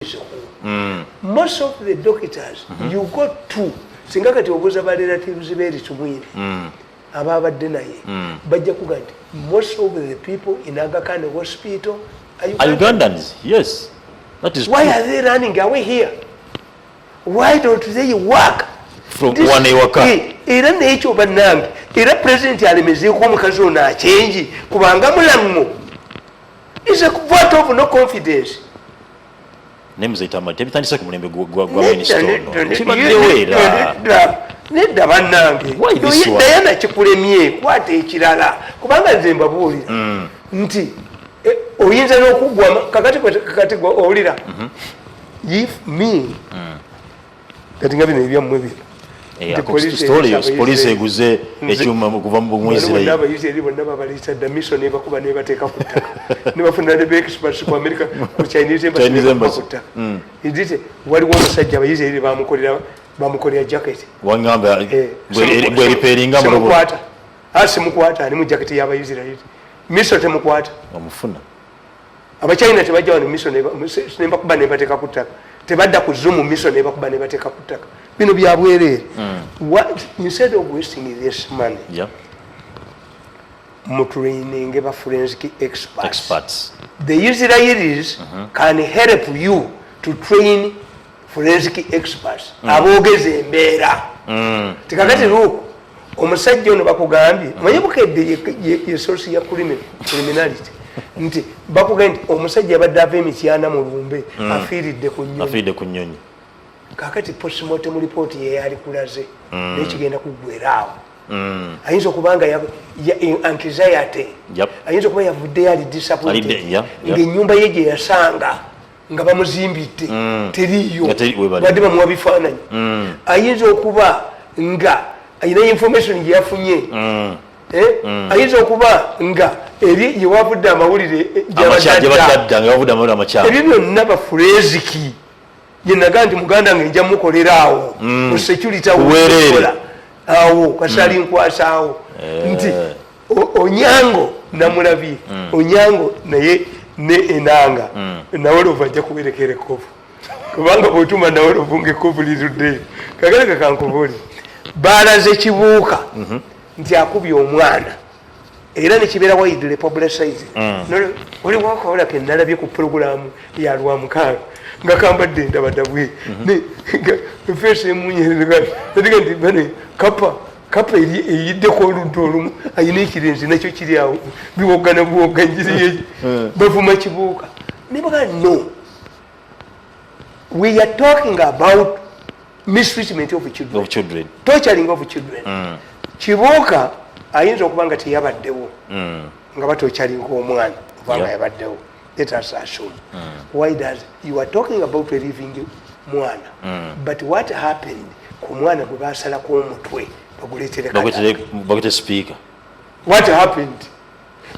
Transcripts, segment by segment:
Is who? Most of the doctors you go to, singa kati obuuza ba relatives b'Elly Tumwine ababadde naye, bajja kuga nti most of the people in Aga Khan Hospital are Are Ugandans, yes, that is Why true. are they running away here? Why don't they work From one ewaka. Era nekyo bannange, era President alemezeeko omukazi ono akyengi, kubanga mulamu is a vote of no confidence. Naye muzeyitama tebitandise ku mulembe gwa Nedda, minisita ono. nedda, Kibaddewo era. Nedda, nedda bannange. Why this one? Dayana kikulemye, kwata ekirala, kubanga nze mbabuulira nti oyinza n'okugwa kakati owulira, if me kati nga bino ebyammwe bino Eh, nti ako poliisi story erisa poliisi Abayisirayiri. Eguze ekyuma okuva mu Bano bonna Isirairi. Abayisirayiri bonna babaliisa dda miso, nebakuba nebateeka ku ttaka, nebafuna ne experts ku America, ku Chinese embassy, Chinese nebakuba embassy. ku ttaka. Ndite waliwo omusajja Abayisirayiri bamukolera jacket. Wangamba Eh, bweriperinga mulobo. Simukwata. Ah, simukwata ali mu jacket y'Abayisirayiri, miso temukwata. Omufuna. Abachina tebajja wano, miso nebakuba nebateeka ku ttaka, tebadda ku Zoom, miso nebakuba nebateeka ku ttaka. Bino byabwereere. Instead of wasting this money, mutraininge ba forensic experts. Experts. The Israelis can help you to train forensic experts aboogeza embeera. Tikakati luuku omusajja ono bakugambye, manye Bukedde ye source ya criminality, nti bakugambye nti omusajja yabadde ava Emityana mu lumbe, afiiridde ku nnyonyi. Afiiridde ku nnyonyi. Kakati postmortem report yeyali kulaze, naye kigenda kuggwera awo. Ayinza okuba nga anxiety, ayinza okuba yavuddeyo ali disappointed, ng'ennyumba ye gye yasanga nga bamuzimbidde teriiyo, Nga teri- webale. Badde bamuwa bifaananyi. Ayinza okuba nga ayina information gye yafunye. Eh? Ayinza okuba nga eri gyewavudde amawulire Amakya gyabadde gye badde nga bavudde amawulire amakyamu. Ebyo byonna ba forensic yenaga nti muganda nga nja mukolera awo mu security awo. Kuweerere. Kukola awo kasali nkwasa awo nti Onyango namulabye Onyango naye ne Enanga Nawolovu ajja kuberekera ekkovu, kubanga bwotuma Nawolovu nga ekkovu liruddeyo. Kagaleka kankubuli balaze Kibuuka nti akubye omwana, era nekibeera widely publicized. Waliwo akawala kenalabye ku puroguramu ya Lwamukaaga nga kambadde endabadabwe face emunyerega nti bane kapa kapa eri eyiddeko oludda olumu, ayina ekirenzi nakyo kiri awo biwogana buwoga njiri bavuma Kibuuka nebaga. No, we are talking about mistreatment of children, of children, torturing of children. Kibuuka ayinza okuba nga teyabaddewo nga batorturinga omwana, oba nga yabaddewo. Let us assume. Why does you are talking about a living mwana, but what happened ku mwana gwe basalako omutwe baguleetere Kadaga? Bagete speaker. What happened?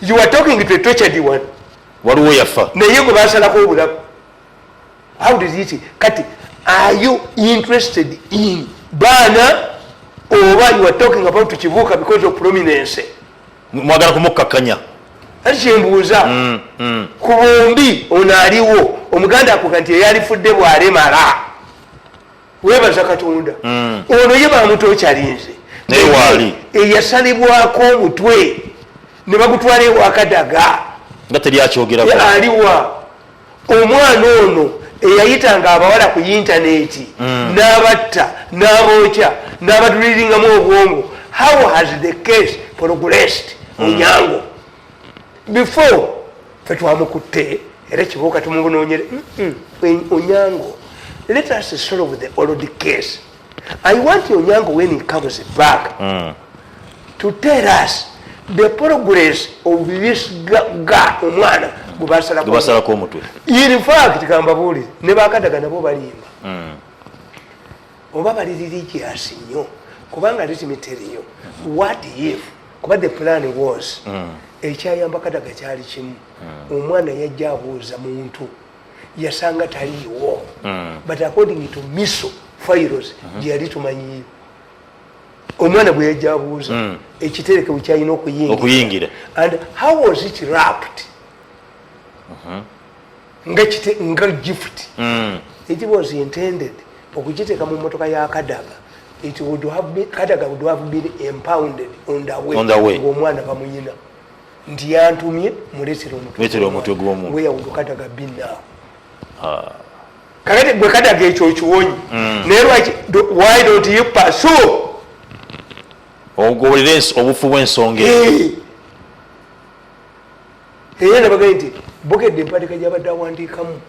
You are talking to a tortured one. Waliwo yafa. Naye gwe basalako obulamu, how did it? Kati are you interested in baana, oba you are talking about Kibuuka because of prominence? Mwagala kumukkakkanya. Ati kyembuuza, ku bombi ono aliwo omuganda akuga nti eyalifudde bwalemala weebaza Katonda, ono ye bamutorturinze. Naye waali. Eyasalibwako omutwe ne bagutwala ewakadaga nga teri akyogerako. Aliwa omwana ono eyayitanga abawala ku intaneti n'abatta, n'abookya, n'abatuliringamu obwongo? How has the case progressed? Onyango before fe twamukutte, era Kibuuka tumunoonyere. Onyango, let us solve the old case. I want Onyango, when he comes back, to tell us the progress of this ga omwana gwe basalako. Gwe basalako omutwe. In fact, kambabuulire, ne Bakadaga nabo balimba oba bali religious nnyo, kubanga let me tell you, what if, kuba the plan was, ekyayamba Kadaga kyali kimu, omwana yajja abuuza muntu yasanga taliiwo, but according to miso files gye yali tumanyiyo, omwana bwe yajja abuuza ekitereke bwe kyalina okuyingira. Okuyingira. And how was it wrapped? Nga nga gift. It was intended okugiteeka mu motoka ya Kadaga. It would have been, Kadaga would have been impounded on the way, On the way. Ng'omwana bamuyina nti yantumye muleetere Muleetere omutwe gw'omuntu. Where would Kadaga be now? Kakati gwe Kadaga ekyo okiwonyi, naye lwaki why don't you pursue? Ogoberere obufu bw'ensonga eyo. Eh. Era nabagaye nti Bukedde empadika gyabadde awandiikamu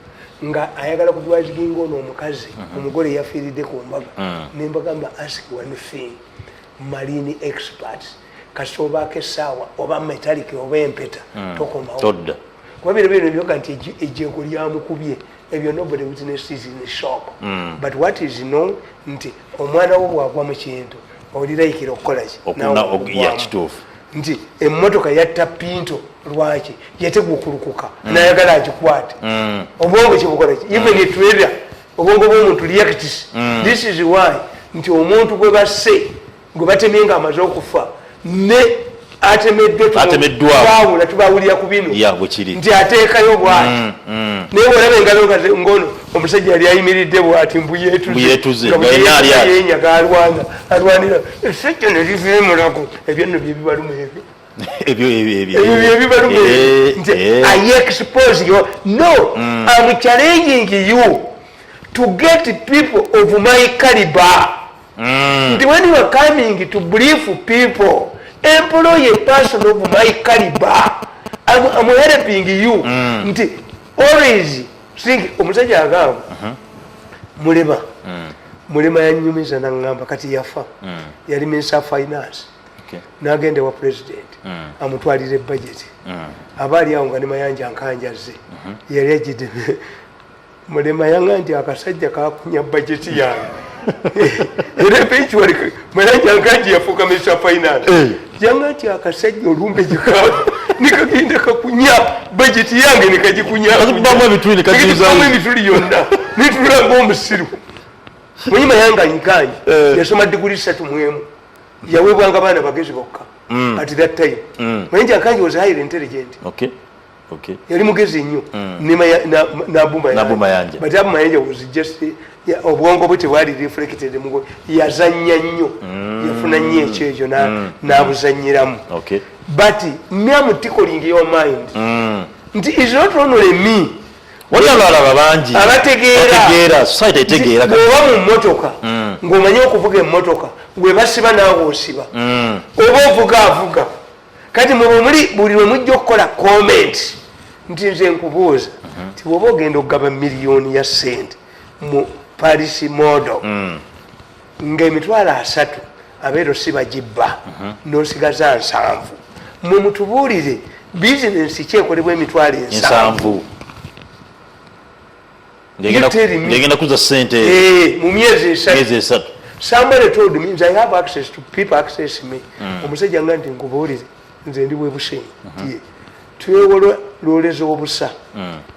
nga ayagala kudwaziginga ono omukazi, omugole yafiiridde ku mbaga, nembagamba, "Ask one thing, marine experts, kasita obaako essaawa oba metallic oba empeta, tokomawo." Todda. Kuba bino bino byoga nti ejjengo lyamukubye, ebyo nobody witnesses in shock. But what is known nti omwana wo bwagwa mu kintu, olirayikira okukolaki? Ya, kituufu. Nti emmotoka yatta Pinto, lwaki yategukulukuka nayagala agikwate? Obwongo kibukolaki? Even trader, obwongo bw'omuntu reacts. This is why nti omuntu gwe basse, gwe batemye nga amaze okufa, ne atemeddwa, Atemeddwa. Twawula, tubawulira ku bino. Ya, bwe kiri. Nti ateekayo bwati, naye olaba engalo nga ngono omusajja yali ayimiridde bwati Mbu yeetuze, mbuyetuze, nga yenna ali ati. Yenyaga, alwana, alwanira essajja ne liva emulago. Ebyo nno byebibaluma ebyo. Ebyo Ebyo byebibaluma ebyo nti I expose you. No, I'm challenging you to get people of my caliber, nti when you are coming to brief people, employ a person of my caliber. I'm helping you. Nti always think omusajja agamba Mulema, Mulema yanyumiza naŋŋamba, kati yafa, yali minister of finance. N'agenda ewa president amutwalira ebudget. Aba ali awo nga ne Mayanja Nkanjazze yali ajjidde. Mulema yaŋŋa nti akasajja kakunya budget yange, era eventually Mayanja Nkanji yafuuka minister of finance. Yaŋŋa nti akasajja olumbe gikaaba nikagenda kakunya budget yange, nikagikunya. Kakikubamu ebituli, nekagiyuzaayo. Nekagikubamu emituli yonna, nitulanga omusiru. Munyi Mayanga Nkanji yasoma diguri 31, yaweebwanga baana bagezi bokka at that time. Mayanja Nkanji was highly intelligent. Yali mugezi nnyo. Ne Nabu Nabu Mayanja. But Abu Mayanja was just obwongo bwe tebwali reflected mu yazannya nnyo, yafuna nnyo ekyekyo n'abuzannyiramu. But me, am tickling your mind nti is not only me. Wali abalala bangi. Abategeera. Bategeera, society etegeera kati. Bw'oba mu mmotoka ng'omanyi okuvuga emmotoka, we basiba naawe osiba, oba ovuga avuga. Kati mwe muli buli lwe mujja okukola comment, nti nze nkubuuza nti bw'oba ogenda okugaba miliyoni ya sente mu Paris model, ng'emitwalo 30 abeero si bagibba, n'osigaza 70, mwe mutubuulire bizinensi ki ekolebwa emitwalo 70? 70. You tell me. Ngegenda kuza sente Eh, mu myezi 3. Myezi 3. Somebody told me nti I have access to people, access me. Omusajja nga nti nkubuulire, nze ndi bwebusenyi tie twewola lwoleza obusa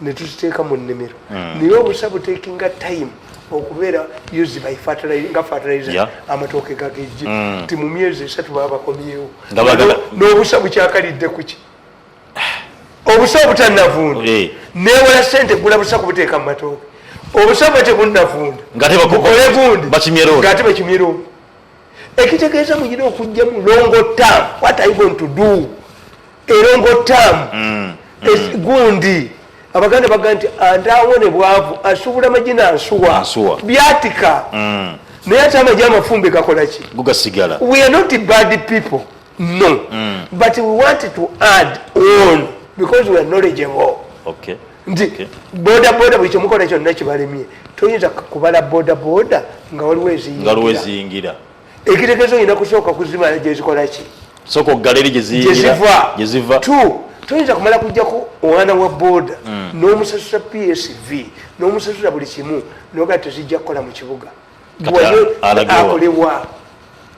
ne tuziteeka mu nnimiro, naye obusa butekinga time okubeera used by fertilizer, nga fertilizer. Amatooke gagejje nti mu myezi 3 baba bakomyewo. Nga bagala- N'obusa bukyakalidde kuki? Obusa obutannavunda. Newola sente gula busa kubuteeka mu matooke, obusa bwe tebunnavunda. Ng'ate bukole gundi. Bakimye looni. Ng'ate bakimye looni. Ekitegeeza mugina okugjamu long term, what are you going to do a long term? Gundi Abaganda baga nti andawone bwavu asuubula magi nansuwa. Nsuwa. Byatika, naye ate amagi amafumbe gakola ki? Gugasigala. We are not bad people, no, but we want to add on because we are knowledgeable. Nti boda boda buli kyemukola kyonna kibalemye. Toyinza kubala boda boda nga waliwo Nga waliwo eziyingira. Eziyingira. Ekitegeeza olina kusooka kuzimala gyezikolaki? Sooka oggala eri gyeziyingira. Gyeziva. Gyeziva. Two, toyinza kumala kujjako omwana wa boda n'omusasula PSV n'omusasula buli kimu, nogaa tezijja kukola mu kibuga. Kati Wayo alagewa. akolebwa.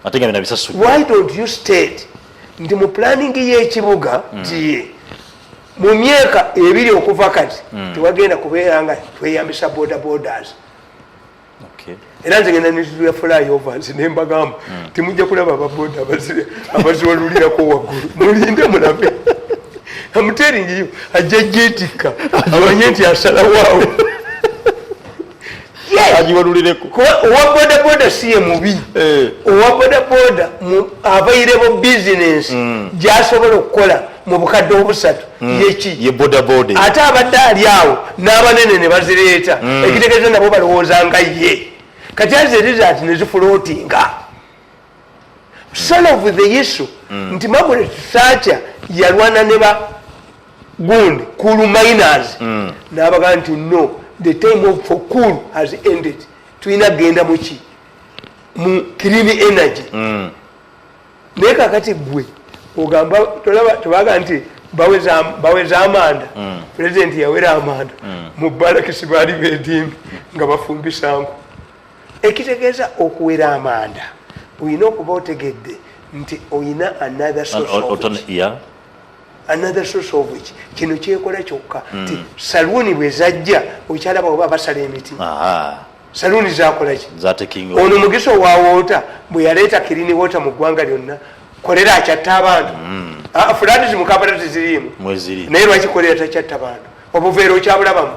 Ate nga bina bisasudde. Why don't you state nti mu planning y'ekibuga nti mu myaka 2 okuva kati tewagenda kubeera nga tweyambisa boda bodas? Era nze ngenda netulya flyovers nembagamba, timujja kulaba ababoda abaziwalulirako waggulu, mulinde mulabe. I'm telling you, ajja jetikka amanye nti asalawaawo. Agiwalulireko. Owa bodaboda si ye mubi. Owa bodaboda available business gyasobola okukola mu bukadde obusatu yeki? Ye bodaboda. Ate abadde ali awo n'abanene ne bazireeta, ekitegeeza nabo balowooza nga ye. Kati as a result ne zifloatinga. Solve the issue nti Margaret Thatcher yalwana ne ba gundi coal miners, n'abagaa nti no, the time of for coal has ended, tulina kugenda muki? Mu clean energy. Naye kakati gwe ogamba tolaba tebaga nti baweza amanda. Pulezidenti yawera amanda mu balakisi, baali bediimi nga bafumbisanku. Ekitegeeza okuwera amanda olina okuba otegedde nti oyina another source of it. Another source of which kino kyekola kyokka ti saluuni bwe zajja, okyalaba oba basala emiti, saluuni zakolaki? Zatekinga. Ono Mugiso wa water bwe yaleeta clean water mu ggwanga lyonna, kolera akyatta abantu? Ah, floods mu Kampala teziriimu? Mweziri. Naye lwaki kolera takyatta bantu? Obuveera okyabulabamu?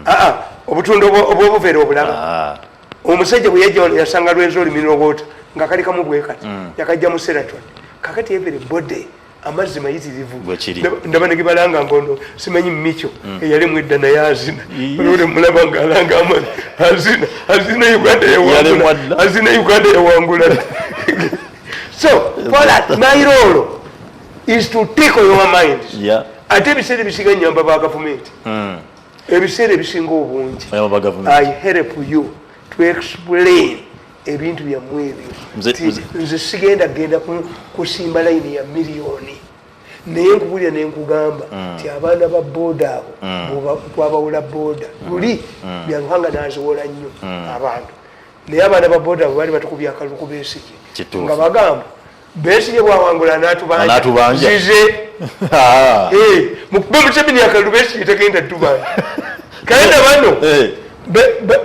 Ah, ah, obutundu obw'obuveera obulaba? Omusajja bwe yajja wano yasanga Rwenzori mineral water nga kali kamu bwe kati, yakajja mu Sheraton. Kakati everybody amazzi mayitirivu. Bwe kiri. Ndaba negibalanga ngono simanyi micho eyalimu edda naye azina olwole mulaba ngaalanga amazzi, azina azina Uganda Yalemwa yawangula dda. Azina Uganda yawangula. So for my role is to take your minds. Ate ebiseera ebisinga nyamba ba gavumenti, ebiseera ebisinga obungi. Oyamba ba gavumenti. I help you to explain ebintu byammwe ebyo. Ti nze sigenda genda kusimba layini ya miliyoni, naye nkubulira nenkugamba ti abaana ba booda abo twabawula booda luli Byaruhanga naziwola nnyo abantu, naye abaana ba booda abo baali batukubya akalulu ku Besigye. Nga bagamba Besigye bwawangula Anaatubanja. anatubanja zize. Mukube Museveni akalulu, Besigye tegenda tubanja. Kale bano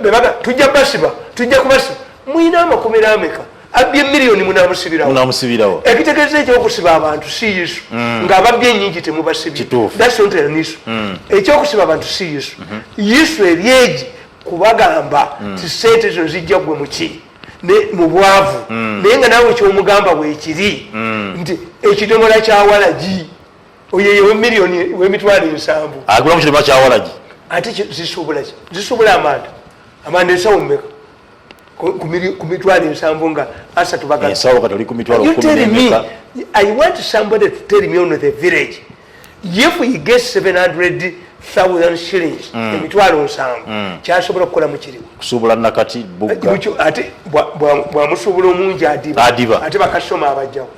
bebaga tujja basiba, tujja kubasiba. Muyina amakomera ameka? Abbye miliyoni munamusibirawo? Munamusibirawo. Ekitegeeza ekyokusiba abantu si issue, ng'ababbye enyingi temubasibye. That's not an issue. Ekyokusiba abantu si issue. Issue eryegi kubagamba ti sente zino zijja gwe muki? Mu bwavu. Naye nga naawe kyomugamba weekiri nti ekidomola kyawalagi oyo yewe miliyoni w'emitwalo 70. Agulamu kirima kyawalagi. Ate zisuubula ki? Zisuubula amanda. Amanda ensawo mmeka ku 70,000 nga 30 bagala? Ensawo kati oli ku mitwalo You 10 tell me, n'emeka. I want somebody to tell me on the village, if he gets 700,000 shillings, 70,000, kyasobola okukola mu kiriwo? Kusuubula nakati bugga. Ate bwamusuubula omungi adiba. Adiba. Ate bakasoma abajjawo.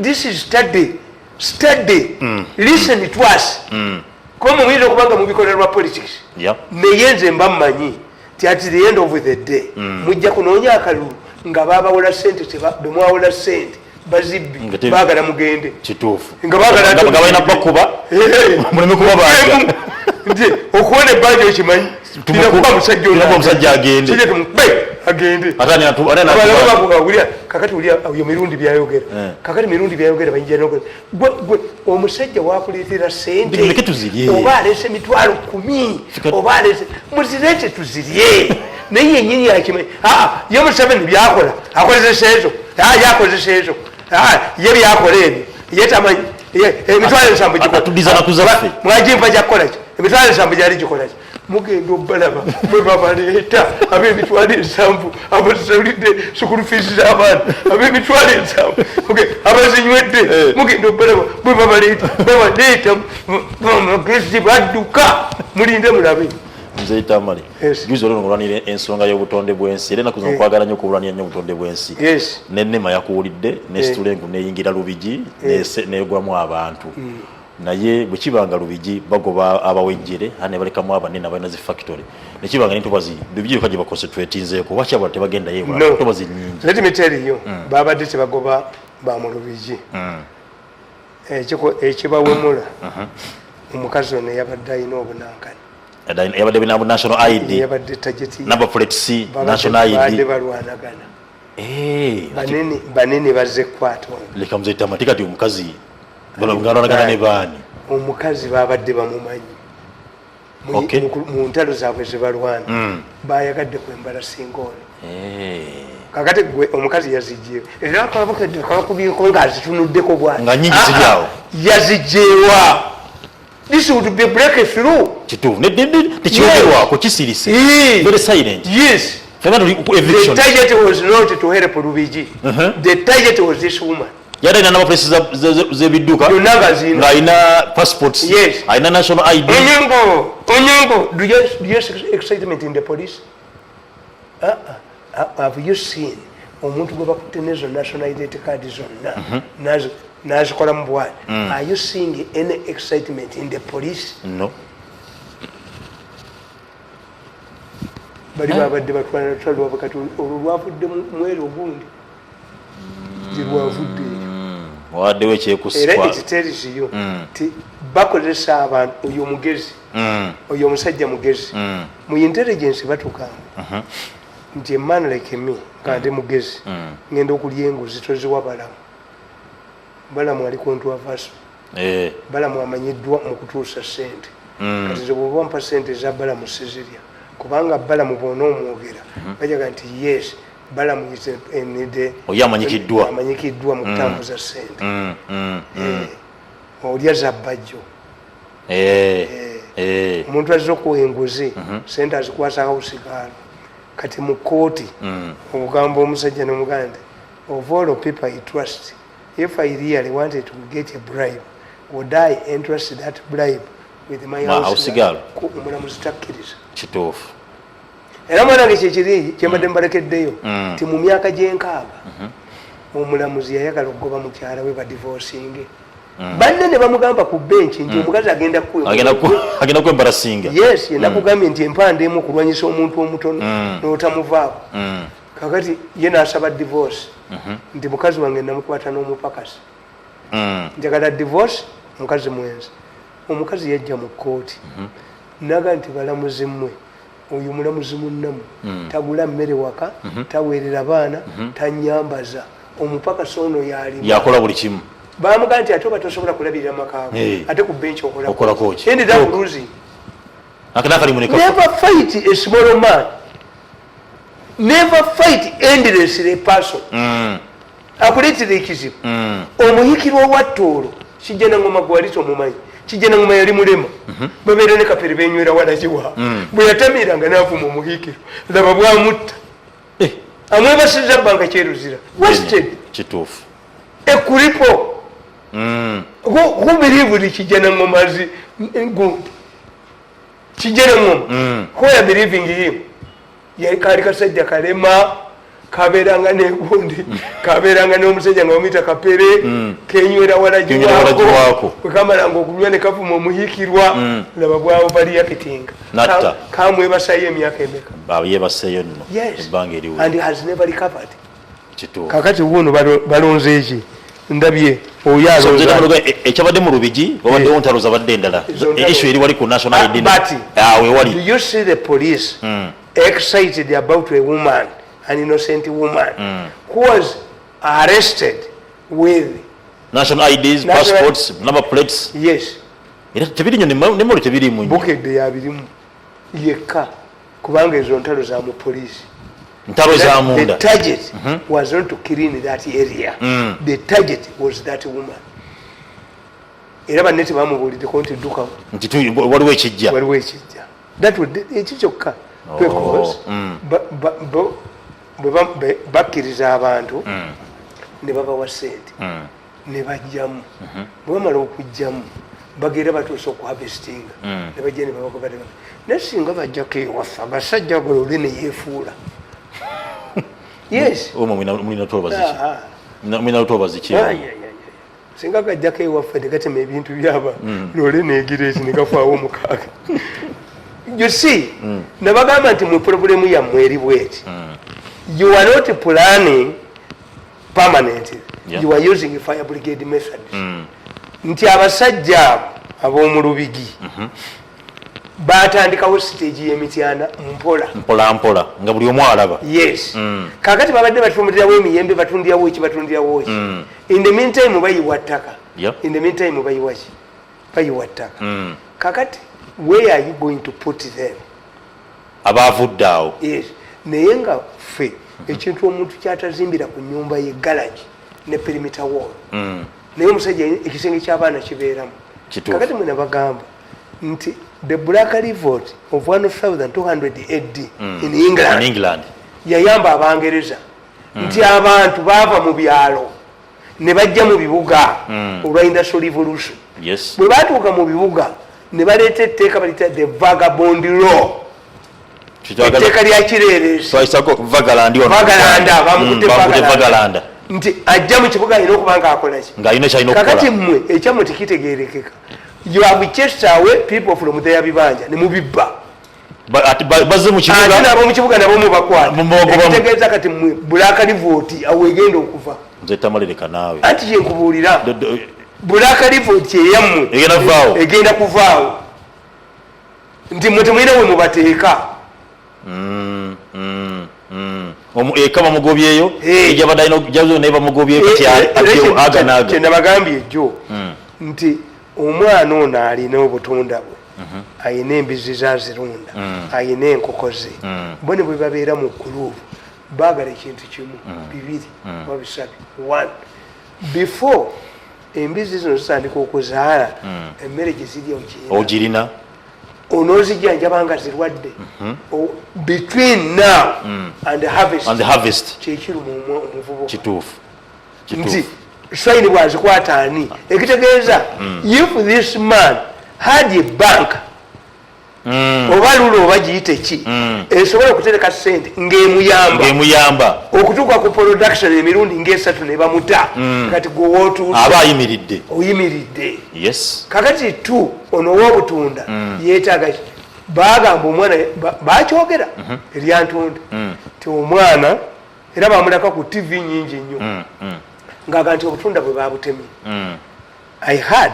This is study, study, listen to us, kuba muyinza okuba nga mubikola lwa politics, naye nze mba mmanyi ti at the end of the day mujja kunoonya akalulu nga babawola sente, bemwawola sente bazibbi. Nga Baagala mugende. Kituufu. Nga baagala Nga balina bakuba muleme kubabanja. Nti okuwona ebbanja okimanyi, tinakuba musajja. Tunakuba omusajja agende. Kijja tumukube agende. Ate ani Abalala anatuba? Bavuga wulira kakati, wulira oyo Mirundi byayogera. Kakati Mirundi byayogera bayinja nogera gwe omusajja wakuleetera sente. Muleke tuzirye. Oba alese 100,000, oba alese, muzireete tuzirye. Naye yenyini akimanyi. Aa, ye Museveni byakola akozesa ezo. Aa, ye akozesa ezo. Aa, ye byakola ebyo ye tamanyi. 70,000 gikola. Atuddiza naku zaffe. Mwagimpa gyakukola ki? 70,000 gyali gikola ki? Mugenda obalaba bwe babaleeta ab'emitwalo 70 abasasulidde school fees z'abaana, ab'emitwalo 70, Okay, abazinywedde. Mugenda obalaba bwe babaleeta, babaleeta magezi badduka. Mulinde mulabe. Mzee Tamale, Yes. juzi olwo ng'olwanira ensonga y'obutonde bw'ensi, era ennaku zino nkwagala nnyo okulwanira nnyo obutonde bw'ensi. Nenema yakuwulidde nesitula engu neyingira Lubigi, negwamu abantu. Naye bwe kiba nga Lubigi bagoba abawejjere ate ne balekamu abanene abalina zi factory, nekibanga nentobazi Lubigi yokka gye baconcentratinzeeko, lwaki abantu tebagendayo ewala? No. Entobazi nnyingi. Let me tell you, babadde tebagoba ba mu Lubigi. Ekibawemula, omukazi ono yabadde alina obunankani. Yabadde bina national ID. Yabadde target. Number plate C, national Babadde ID. balwanagana. Banene banene bazze kukwata ono. Leka Mzee Tamale, kati omukazi Ng'alwanagana ne baani? Omukazi babadde bamumanyi. Mu ntalo zaabwe zebalwana bayagadde kwembala singa ono. Kakati gwe omukazi yazijjeewo, era akabukedde kakubyeko ng'azitunuddeko bwati. Nga nnyingi ziri awo. Yazijjeewa? This would be breakthrough. Kituufu. Tekyogerwako, kisirise. Very silent. Yes. Fena tuli ku The eviction. target was not to help Lubigi. The target was this woman. Yadde alina number plates z'ebidduka. Yonna nga zirina. Ng'alina passports. Yes. Alina national ID. Onyango, Onyango, do you see excitement in the police? Have you seen omuntu gwe bakutte nezo national identity card zonna nazikolamu bwati? Are you seeing any excitement in the police? No. Bali babadde batwala lutalo lwabwe, kati olwo lwavudde mweri ogundi gye lwavudde eyo. Waddewo Era ekyekusika. It tells you ti bakozesa abantu. Oyo omugezi, oyo omusajja mugezi. Mu intelligence batugamba nti a man like me, nga ndi mugezi, ngenda okulya enguzi, toziwa Balamu. Balamu ali controversial. Balamu amanyiddwa mu kutuusa sente. Kati ze bwoba mpa sente eza Balamu, sizirya, kubanga Balamu bwona omwogera bajaga nti yes, Balamu is Oyo amanyikiddwa. Amanyikiddwa mu kutambuza sente. Eh, olya za Bajjo. Omuntu azze okuwa enguzi, sente azikwasa house girl. Kati mu kooti ogamba omusajja nomugamba nti, "Of all people I trust, if I really wanted to get a bribe, would I entrust that bribe with my Ma house house girl?" girl. Omulamuzi takkiriza. Kituufu. Era mwana wange, kyekiri kyembadde mbalekeddeyo ti mu myaka gy'enkaaga omulamuzi yayagala okugoba mukyala we, badivosinge. Banne ne bamugamba ku benchi nti omukazi agenda kukuwa. Agenda kwembarasinga. Yes, yenakugambye nti empanda emu okulwanyisa omuntu omutono n'otamuvaako. Kakati ye n'asaba divorce nti mukazi wange namukwata n'omupakasi, njagala divorce, mukazi mwenzi. Omukazi yajja mu kooti naga nti, "Balamuzi mmwe, oyo mulamuzi munnamu tagula mmere waka, taweerera baana, tanyambaza, omupakasi ono yalima." Yakola buli kimu. Bamugaa nti ate oba tosobola kulabirira makaago, ate ku bench Okolako ki? Ended up losing. Nakalimu ne kafa. Never fight a small man. Never fight endlessly a person. Akuleetera ekizibu. Omuhikirwa wa Tooro Kijja Nangoma, gwali tomumanyi. Kijja Nangoma yali mulema, babeera ne Kapere, benywera walagiwa. Bwe yatamiranga n'avuma omuhikiro, laba bwamutta. Amwebasiza banka kyeruzira wasted. Kituufu. Ekulipo who believed Kijja Nangoma's gundi? Kijja Nangoma, who are believing him? Yali kaali kasajja kalema, kabeeranga negundi, kabeeranga n'omusajja nga bamuyita Kapere, kenywera. Kenywera Walagiwako. Walagiwako. Bwe kamalanga okunywa ne kavuma omuhikirwa, laba bwawo baliyakitinga. Natta. Kamwebasayo emyaka emeka? Yebaseeyo nno. Yes. Ebbanga eriwe. And has never recovered. Kituufu. Kakati wuno balonze eki? Ndabye oyo So, alonze. Mzee, ekyabadde mu Lubigi, wabaddewo ntalo zabadde endala. Ezo ntalo. Issue eri wali ku national Ah, ID. but Ah, we do wali. you see the police excited about a woman, an innocent woman who was arrested with national IDs, passports, number plates? Yes. Era tebiri nnyo, nemolo tebirimu nnyo. Bukedde yabirimu yekka, kubanga ezo ntalo za mu poliisi. Ntalo za The munda. target was not to clean that area. The target was that woman. Era banne tebamubuuliddeko nti ddukawo. Nti waliwo ekijja. Waliwo ekijja. That ekyo kyokka. Oh, Because bwe bakkiriza abantu ne babawa sente ne bajjamu, bwe bamala okugjamu bagenda batuusa okuharvestinga ne bajja ne babagoba. Naye singa bajjako ewaffe abasajja golole ne yeefuula, yes. Omwo mulina tobazi ki? Aha. Mulina tobazi ki? Ai, ai, ai, ai. Singa gajjako ewaffe ne gatema ebintu byaba lole negira eki ne gafaawo omukaaga. You see, nabagamba nti mwe problem yammwe eri bweti: you are not planning permanently. You are using fire brigade methods. Nti abasajja abo ab'omu Lubigi batandikawo stage y'Emityana mpola. Mpola mpola, nga buli omu alaba. Yes. Kakati babadde batundirawo emiyembe, batundirawo eki, batundirawo eki. In the meantime bayiwa ttaka. In the meantime bayiwaki? Bayiwa ttaka. Kakati where are you going to put them? Abavudde awo. Yes, naye nga ffe ekintu omuntu kyatazimbira ku nyumba ye garage ne perimeter wall, naye omusajja ekisenge ky'abaana kibeeramu. Kakati mwe nabagamba nti the Black Revolt of 1200 AD in England, in England, yayamba Abangereza nti abantu baava mu byalo ne bajja mu bibuga olwa Industrial Revolution. Bwe batuuka mu bibuga ne baleeta etteeka balita the Vagabond Law, etteeka lya kireerezi. Twaisako vagalandi wano. Vagalanda, bamukutte. Bamukutte. Vagalanda. Vagalanda. Nti ajja mu kibuga alina okuba nga akolaki? Ng'alina kyalina Kakati okukola. Mmwe ekyammwe tekitegerekeka. You have chased away people from their bibanja ne mubibba. Ate bazze mu Ate kibuga. Nabo mu kibuga nabo mubakwata. Mubagobamu. Ekitegeeza kati mmwe Black Revolt awo egenda okuva. Nze tamalireka naawe. Anti kyenkubuulira, Black Revolt eyammwe Egenda kuvaawo. Egenda kuvaawo nti mmwe temulina we mubateeka. Eka bamugobyeyo. Ejabadde alina jazo naye bamugobyeyo kati. Era Addewo aga n'aga. Kye nabagambye ejjo nti omwana ono alina obutunda bwe, ayina embizi zazirunda, ayina enkoko ze, bo ne bwe babeera mu group baagala ekintu kimu, bibiri oba bisatu. One, before embizi zino zitandika okuzaala, emmere gye zirya ogirina? Ogirina. Onoozijjanjaba nga zirwadde? Between now and the harvest, and the harvest. Kyekiruma omuvubuka. Kituufu. Nti Kituufu. Swine bwazikwata ani? Ekitegeeza if this man had a bank oba lulo oba giyite ki esobola okutereka sente ng'emuyamba ng'emuyamba okutuuka ku production emirundi ngaesatu ne bamuta, kati gwe wootuuse aba ayimiridde. Oyimiridde. Yes. Kakati tu ono ow'obutunda yeetaaga ki? Bagamba omwana bakyogera eryantunda ti omwana era bamulaka ku TV nyingi nnyo ngaaga nti obutunda bwe babutemye. I had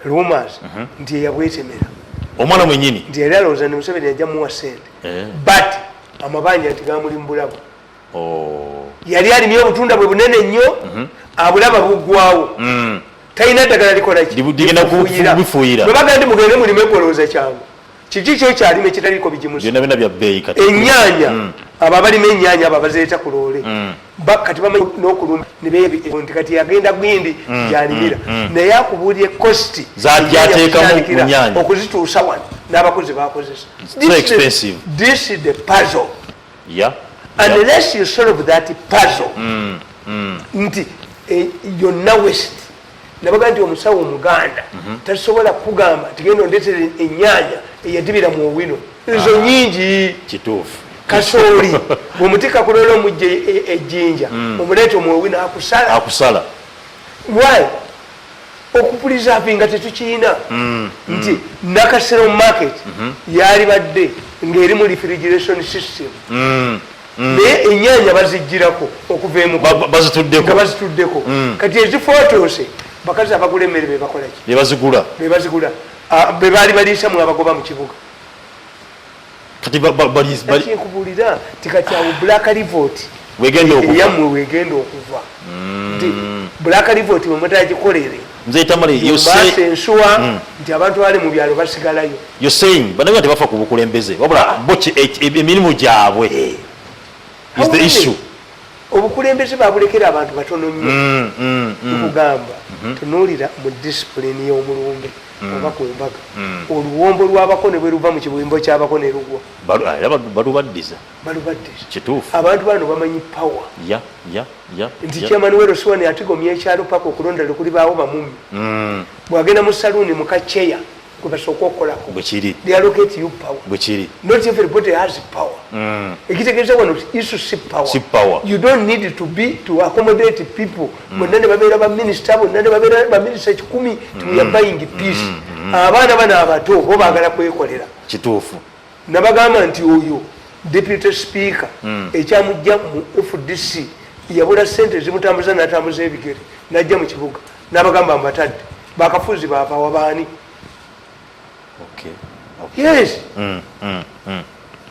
rumors nti eyabwetemera. Omwana mwenyini. Nti yali alowooza ne Museveni ajja muwa sente, but amabanja nti gamuli mu bulago. Oh. Yali alimye obutunda bwe bunene nnyo, abulaba buggwawo, talina ddagala likola ki? Ligenda Lifuuyira. kubifuuyira. Bwe bagamba nti mugende mulime, golowooza kyangu kiki kyo kyalima ekitaliiko bigimusa? Byonna byonna bya bbeeyi kati. Ennyaanya, abo abalima ennyaanya, abo abazireeta ku loole, kati bamanyi n'okulumba ne nti kati yagenda gwindi gyalimira, naye akubuulira cost Gy'ateekamu mu nnyaanya. okuzituusa wano n'abakozi bakozesa. So expensive. This is the puzzle. Unless you solve that puzzle nti yonna waste, nabaga nti omusawo omuganda tasobola kugamba tigenda ondetere ennyaanya eyadibira mu owino, ezo nyingi. Kituufu. Kasooli bwemutika kulola omujja ejjinja, omuleeta omuowino, akusala. Akusala. Why? Okupreservinga tetukiina nti Nakasero Market yali badde ng'eri mu refrigeration system, naye ennyanya bazigirako okuva emuko. Bazituddeko. Nga bazituddeko. Kati ezifotoose, bakazi abagula emmere bebakolaki? Bebazigula. Bebazigula. Ah, be baali baliisamu abagoba mu kibuga. Kati Kati nkubuulira ti kati awo Black Revolt wegenda okuva. Eyammwe wegenda okuva nti Black Revolt bwe mutagikolere Nze Tamale, you baasa say ensuwa nti abantu bali mu byalo basigalayo. You're saying bannabya tebafa ku bukulembeze, wabula bo emirimu gyabwe is How the many? issue. Obukulembeze babulekera abantu batono nnyo. Nkugamba, tunuulira mu discipline y'omulumbe oba ku mbaga, oluwombo lw'abako ne bwe luva mu kibumbo ky'abako ne lugwa. Era balubaddiza. Balubaddiza. Kituufu. Abantu bano bamanyi power ya ya ya nti chairman weroswani atigomya ekyalo paka okulonda lwekulibaawo bamummi. Bwagenda mu saluuni mukaceya gwe basooka okukolako. Bwe kiri. They allocate you power. Bwe kiri. Not everybody has power. Ekitegeeza wano issue si power. Si power. You don't need to be to accommodate people bonna ne babeera baminisita, bonna ne babeera baminisita 100 ti we are buying peace. Abaana bano abato bo baagala kwekolera. Kituufu. Nabagamba nti oyo deputy speaker ekyamujja mu FDC, yabula sente zimutambuza, natambuza ebigere najja mu kibuga nabagamba mbatadde bakafuzi bavawa baani? Okay. Yes.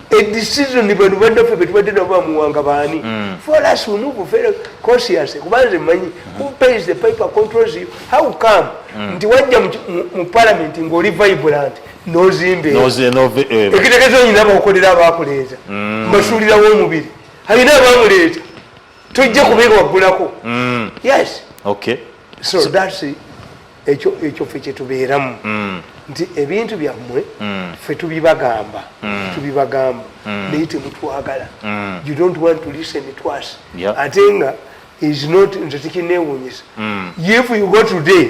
A decision bano bannaffe betubadde nabo bamuwanga baani? For us, we move very cautious, kubanze mmanyi who pays the piper controls you. How come nti wajja mu parliament ng'oli vibrant, n'ozimba ekitegeeza onyina bakukolera, abakuleeta mbasuulirawo omubiri, alina abamuleeta, tojja kubeera waggulako. Yes. So that's ekyo ffe kyetubeeramu, nti ebintu byammwe ffe tubibagamba, tubibagamba, naye temutwagala. You don't want to listen to us. Ate nga is not, nze tekinewuunyisa if you go today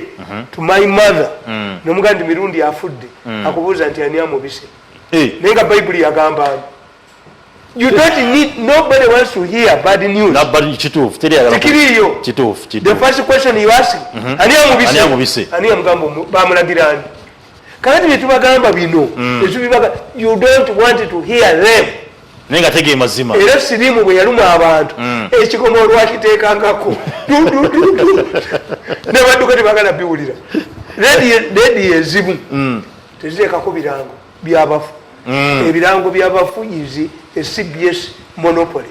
to my mother nomugaa nti Mirundi afudde, akubuuza nti ani amubise? Naye nga Bayibuli yagamba ani? You don't need, nobody wants to hear bad news. Kituufu, teri ayagala. Tekiriiyo. Kituufu. The Kituufu. first question you ask, ani amubise? Ani amubise? Ani amugamba bamulagira ani? Kakati byetubagamba bino tetubibaga, you don't want to hear them. Naye nga tegee mazima. Era siriimu bwe yaluma abantu, ekikomo olwakiteekangako ne badduka, tebagala biwulira. Rediyo ezimu teziteekako birango byabafu. Ebirango byabafu is a CBS monopoly.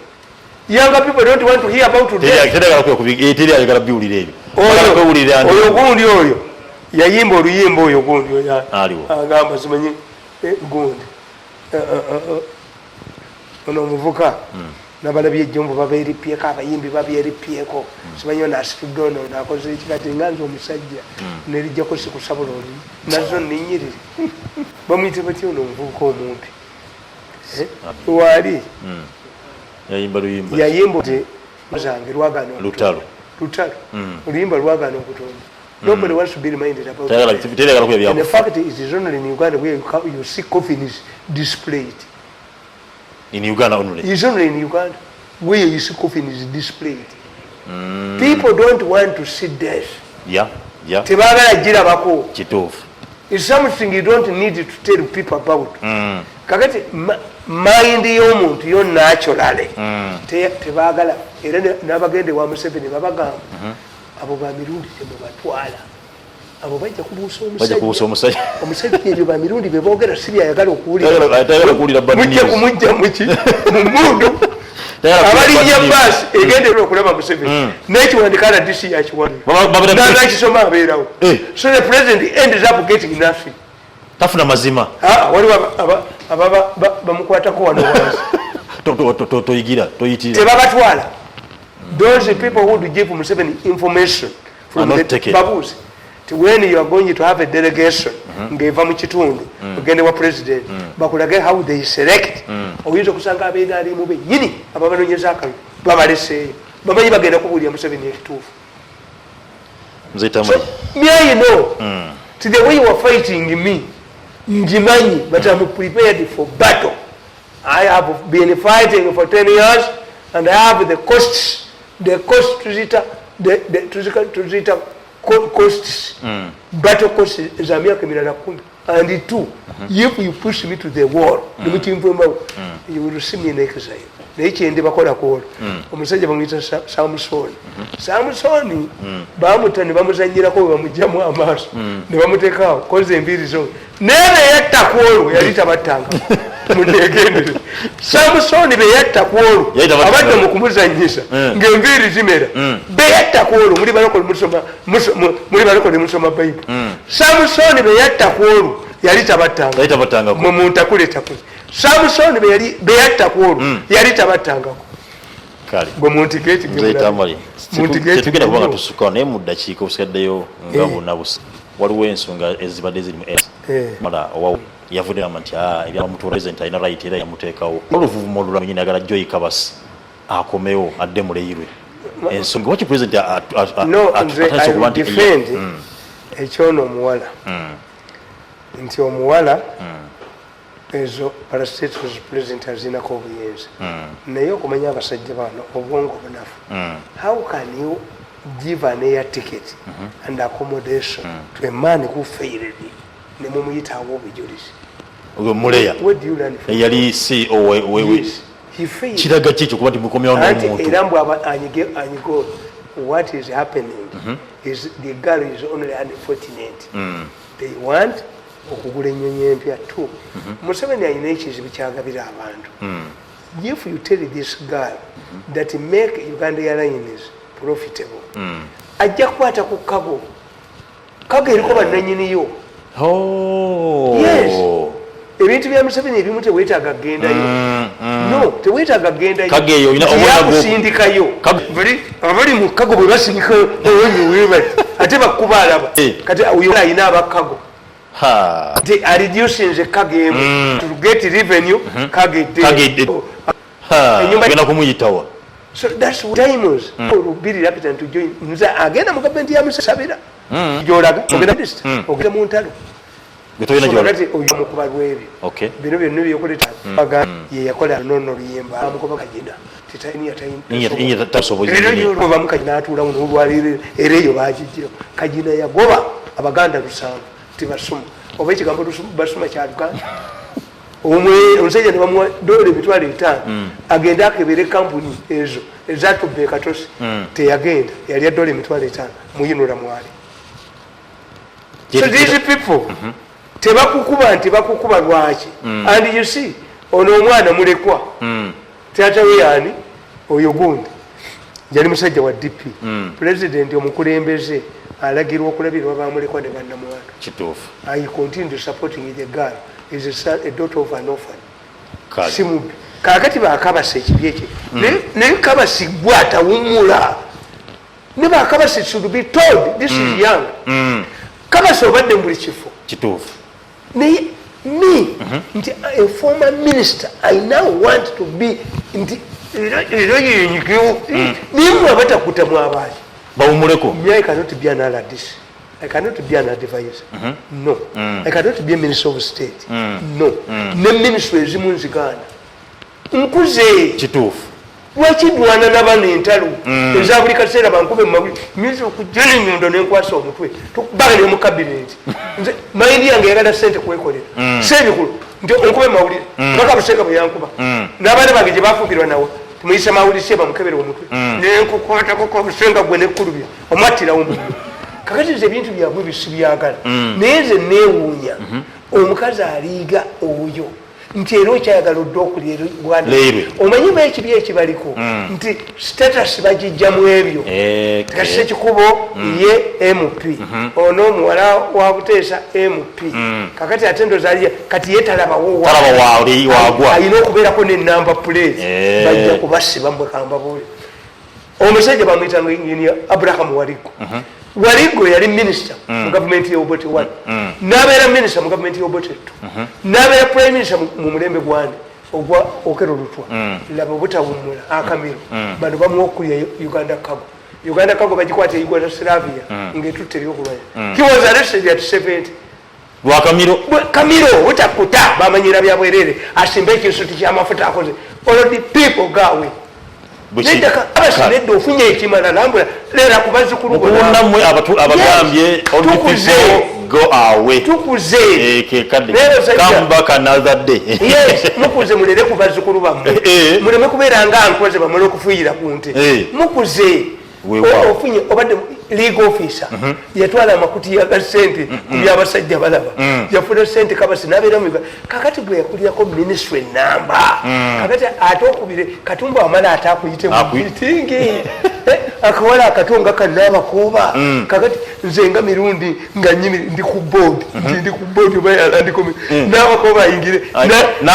Younger people don't want to hear about Teri today. teri ayagala teri ayagala biwulira ebyo. Ayagala kwewulira Oyo gundi, oyo yayimba oluyimba, oyo gundi oyo Aliwo. agamba simanyi gundi. Ono omuvuka nabalabye ejjombo babeeripyeko, abayimbi babyeripyeko, simanyi ono asitudde ono nakoze ekikati nga nze omusajja nerijjako sikusabula oli nazo ninyirire. Bamuyite batya ono omuvubuka omumpi? Waali. Yayimba luyimba. Yayimba nti zange lwagaana okutonda. Lutalo. Lutalo, oluyimba lwagaana okutonda. Nobody wants to be reminded about it. Teri ayagala kulya And the byakufa. fact is, it's only in Uganda where you see coffins displayed. In Uganda only. It's only in Uganda where you see coffins displayed. People don't want to see death. Tebaagala girabako. Kituufu. It's something you don't need to tell people about. Kakati mind y'omuntu yo naturally tebaagala. Era n'abagende wa Museveni babagamba, abo bamirundi temubatwala, abo bajja kubuusa. Bajja kubuusa omusajja. Omusajja. Omusajja ebyo bamirundi beboogera si byayagala okuwulira. Tayagala kuwulira bad Mujja news. kumujja muki mu mundu. Tayagala kuwulira Abalinnya bad news. baasi egendera okulaba Museveni n'ekiwandika RDC yakiwandika nakisoma, abeerawo. So the president ends up getting nothing. Tafuna mazima. Ah, waliwo ababa bamukwatako wano wansi. Toyigira toyitirira. Tebabatwala. Those people who would give Museveni information from Are not the taken. babuuze ti when you are going to have a delegation ng'eva mu kitundu ogende wa president, bakulage how they select. Oyinza okusanga abenaalimu bennyini ababanonyeza akalulu babaleseeyo, bamanyi bagenda kubuulira Museveni ekituufu. Mzee Tamale. Me, I know to the way you are fighting me, njimanyi, but I'm prepared for battle. I have been fighting for 10 years and I have the costs, the cost tuzita the tuzita costs, battle costs za myaka emirala 10. And two, if you push me to the wall, nemukinvumbawo, you will see me in exile. Naye kyendi bakola kwolwo, omusajja bamuyita Samusoni. Samusoni bamuta ne bamuzanyirako, bwe bamugjamu amaaso ne bamuteekaawo koza enviiri zo, naye beyatta kwolwo yali tabattanga. Munegendere, Samusoni beyatta kwolwo Yali tabattanga. abadde mu kumuzanyisa ng'enviiri zimera. Beyatta kwolwo, muli balokole, muli balokole, musoma Bayibuli. Samusoni beyatta kwolwo yali tabattanga. Yali tabattangako. Mwe muntakule takule. Samusoni beyali beyatta kwolwo yali tabattangako. Kale. Gwe muntigeti. Mzee Tamale, tetugenda kuba nga tusukawo, naye mu ddakiika obusigaddeyo nga buna busa, waliwo ensonga ezibadde ziri mu mala owa yavudde gamba nti ebyamutuula president alina right era yamuteekawo oluvuvumo olulala nyini agala Joy Kabasi akomewo adde muleyirwe. Ensonga waki president No, nze atandise I okuba will nti defend ekyono omuwala, nti omuwala ezo parastatals president azinako obuyinza, naye okumanya abasajja bano obwongo bunafu. How can you give an air ticket and accommodation to a man who failed nemumuyitawo obujulizi? Oyo Muleya. Where do you learn from? Eyali CEO Yes, he failed. Kiraga ki ekyo kuba nti mukomyawo Anti n'omuntu? Era mbw anyige anyigo, what is happening is the girl is only unfortunate. They want Okugula ennyonyi empya. Two, Museveni alina ekizibu kyagabira abantu. If you tell this girl that make Uganda Airlines profitable, ajja kukwata ku cargo. Cargo eriko bannanyiniyo. Oh. Yes. Ebintu bya Museveni ebimu teweetaaga kugendayo. No, teweetaaga kugendayo. Cargo eyo olina omwana Yakusindikayo. Bali abali mu cargo bwe basindikayo owonyiwebati ate bakuba alaba. Kati oyo alina aba cargo nti areducinze cargo emu to get revenue, cargo edde. Cargo edde. Enyumba- Genda kumuyitawa. So that's times be reluctant to join. Nze agenda mu gavumenti ya Musabira gyolaga ogenda minister, ogenda mu ntalo. Gwe tolina So gy'olaga. kakati oyo mukuba lwebyo. Bino byonna byokuleta baga ye yakola nono luyimba amukuba kagina. Inya tasobola. Era yobamu kagina atuulamu nolwaliro era eyo bagijjiro. Kagina yagoba Abaganda 7 tibasoma, oba ekigambo basoma kya Luganda. Omusajja ne bamuwa dola 50,000 agende akebere kampuni ezo ezatubba ekatosi. Teyagenda, yalya dola 50,000 muyinula mwali. So these people tebakukuba nti bakukuba lwaki. And you see, ono omwana mulekwa, taata we yaani oyo gundi yali musajja wa DP. President omukulembeze alagirwa okulabirwa bamulekwa ne bannamwandu. I continue supporting the girl, is a daughter of an orphan. Si mubbi. Kakati bakabasa ekibi ekyo. Naye kabasi gwe atawumula ne bakabasi should be told this is young. Kabasi obadde mu buli kifo. Naye me nti a former minister, I now want to be nti era yenyigewo naye mwe abatakuta mwabaki. Bawumuleko. Me, I cannot be an RDC. I cannot be an advisor. No. I cannot be a minister of state. No. Ne ministry ezimu nzigaana. Nkuze. Lwaki ndwana n'abaana entalo eza buli kaseera, bankube mu mawulire? Nyinza okujja n'ennyundo nenkwasa omutwe tukubaga ne mu cabinet. Nze mind yange eyagala ssente kwekolera. Si ebikulu nti onkube mawulire paka Busenga bwe yankuba n'abaana bange gye bafuukirwa nawo timuyise mawulire se bamukebere omutwe nenkukwatako kwa Busenga gwe nekkulubya omwattirawo muddo. Kakati nze ebintu byabwe bisibyagala, naye nze neewuunya omukazi aliiga oyo nti era okyayagala odde okulya Uganda. Leerwe. Omanyi ba ekibi ekibaliko nti status bagijja mu ebyo. Kati Sekikubo ye MP, ono omuwala wa Buteesa MP. Kakati ate ndoza aliya kati ye talabawo Talaba waagwa. Alina okubeerako ne number plate. Bajja kubasiba mbwe kambabuule. Omusajja bamwyitanga Engineer Abraham Waligo. Waligo yali minisita mu gavumenti ya Obote 1, n'abeera minisita mu gavumenti ya Obote 2, n'abeera prime minister mu mulembe gwani ogwa Okello Lutwa. Laba obutawummula akamiro. Bano bamuwa okulya Uganda Cargo. Uganda Cargo bagikwata e Yugoslavia ng'etutte ebyokulwanya. He was arrested at 70. Lwakamiro. Kamiro butakuta bamanyira bya bwerere, asimbe ekisuti ky'amafuta akoze all the people gawe. Nedda abasi nedda, ofunye ekimala, lambula leera ku bazzukulu bo. Mukuwunna mmwe abagambye Yes. all the Tukuze. people go away. Tukuze. Ke kadde. Leero sajja. Come back another day. Yes, mukuze mulere ku bazzukulu bammwe. Muleme kubeera nga nkoze bamale okufuuyira ku nte. Mukuze. Weewaawo. Ofunye obadde legal officer, yatwala amakutiya ga sente ku byabasajja balaba, yafuna sente kabasi nabeera mu Uganda. Kakati gwe yakulirako ministry namba, kakati ate okubire Katumba wamala ate akuyite mu meeting. Akawala akato nga kanaabakuuba. Kakati nze nga mirundi nga nyimi ndi ku board, nti ndi ku board oba yalandiko n'abakuuba ayingire. Naawe